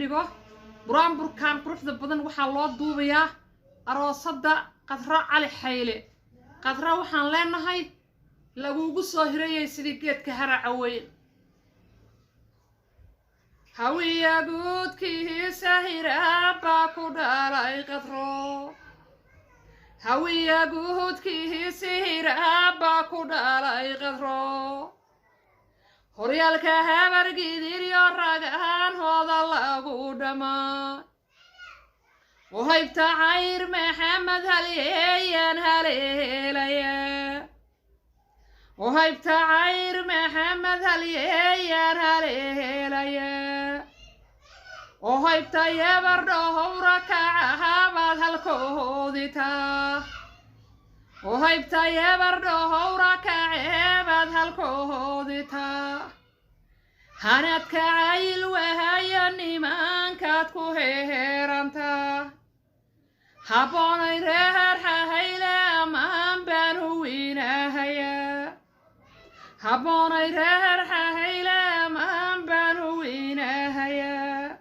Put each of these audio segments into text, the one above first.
dhigo. Buraanburkan quruxda badan waxaa loo duubayaa aroosadda Qadro Cali Xayle. Qadro waxaan leenahay, lagugu soo hirayay sidii geedka haraca weyn. Hawiya guudkiisa hiraab baa ku dhalay Qadro. Hawiya guudkiisa hiraab baa ku dhalay Qadro. Horyaalka Habargidiryo ragaanhooda lagu dhammaa. Wahaybta Cayr Maxamed halyeeyaan haleelaya. Wahaybta Cayr Maxamed halyeeyaan haleelaya. Wahaybta Yebardhowra kacahabaad halkooditaa. Wahaybta Yebardhowra kaceebaad halkooditaa. Hanadka cayil wahayo nimankaad ku heerantaa. Habboonay reer Xahayle, ammaan baan huwinahayaa. Habboonay reer Xahayle, ammaan baan huwinahayaa.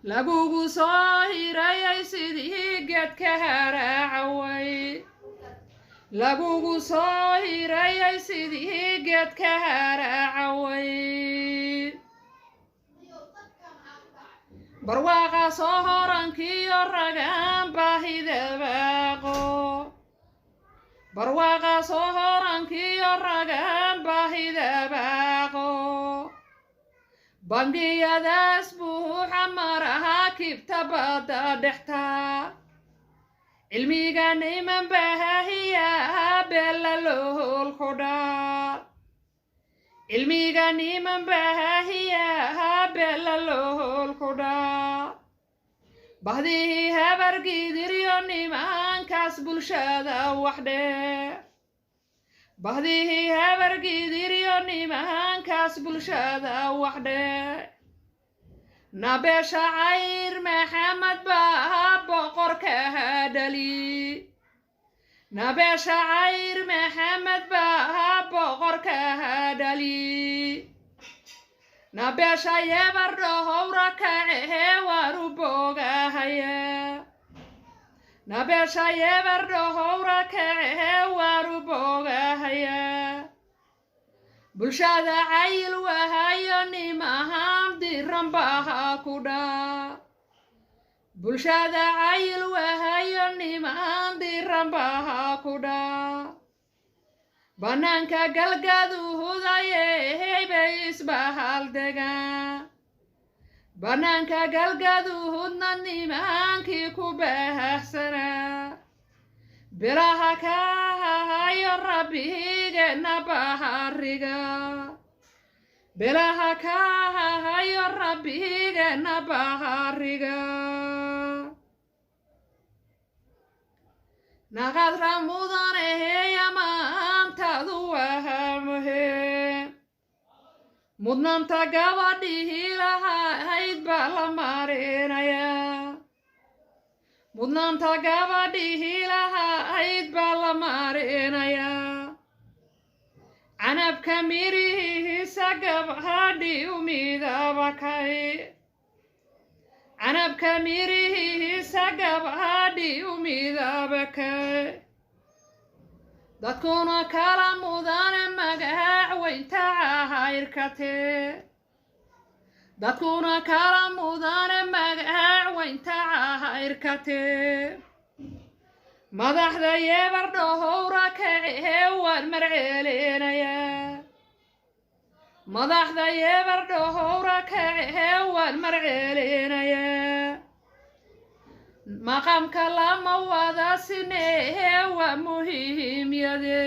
Lagugu soo hirayay sidii geedka haraacaway. Lagugu soo hirayay sidii geedka haraacaway. Barwaaqa soo horankiyo ragaan baahidabaaqo. Barwaaqa soo horankiyo ragaan baahidabaaqo. Bangiyadaas buuxa maraha kibta badda dhextaa. Cilmiga niman bahahiyaa beela lool ku dhaal. Cilmiga niman bahahiyaa beela lool ku dhaal. Bahdihii Habargidiryo nimankaas bulshada wax dhee. Bahdihii Habargidiryo nimankaas bulshada wax dhee. Nabeesha Cayr Maxamed baa boqorka dhali. Nabeesha Cayr Maxamed baa boqorka dhali. Nabeesha Yebardhowra kacee waan u bogahayaa. Nabeesha Yebardhowra kacee waan u bogahayaa. Bulshada cayil wahayo nimahan diran baha ku dhaa. Bulshada cayil wahayo niman diran baha ku dhaa. Bannaanka Galgaduhudaye bay isbahal degaan. Bannaanka Galgaduhudna nimankii ku baahsanaa. Bilaha ka hayo rabbigeenna bahariga. Bilaha ka hayo rabbigeenna bahariga. Naqadra mudaneheya maantaadu wahamuhee. Mudnaanta gabadhihii lahayd baa la maarinayaa. Mudnaanta gabadhihii lahayd baa la maarinayaa. Canabka mirihiisa gabadhii u midabakay. Canabka mirihiisa gabadhii u midabakay. Dadkuna kala mudane magac weynta cahayrkatee. Dadkuna kala mudane magac weynta cahayrkatee. Madaxda Yebardhowra kacee waan marceelinayaa. Madaxda Yebardhowra kacee waan marceelinayaa. Maqamka lama wada sinee, waa muhiimyade.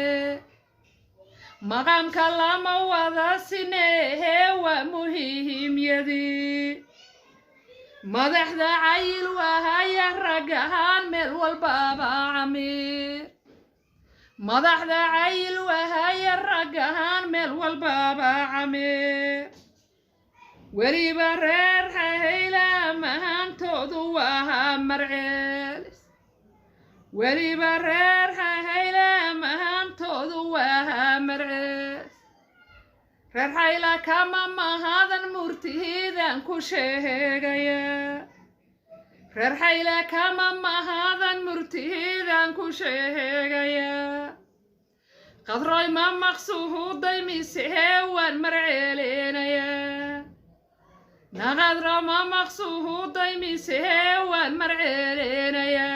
Maqamka lama wada sinee, waa muhiimyadi. Madaxda cayil wahaya ragahaan meel walbaba camir. Madaxda cayil wahaya ragahaan meel walbaba camir. Weliba reer Xahayla mahantoodu waa marceelis. Weliba reer Xahayla mahantoodu waa marceelis. Reer Xayla kama mahadan murtihidan ku sheegaya. Reer Xayla kama mahadan murtihidan ku sheegaya. Qadroy ma maqsuuday mise waan marceelinaya? Naqadro ma maqsuuday mise waan marceelinaya?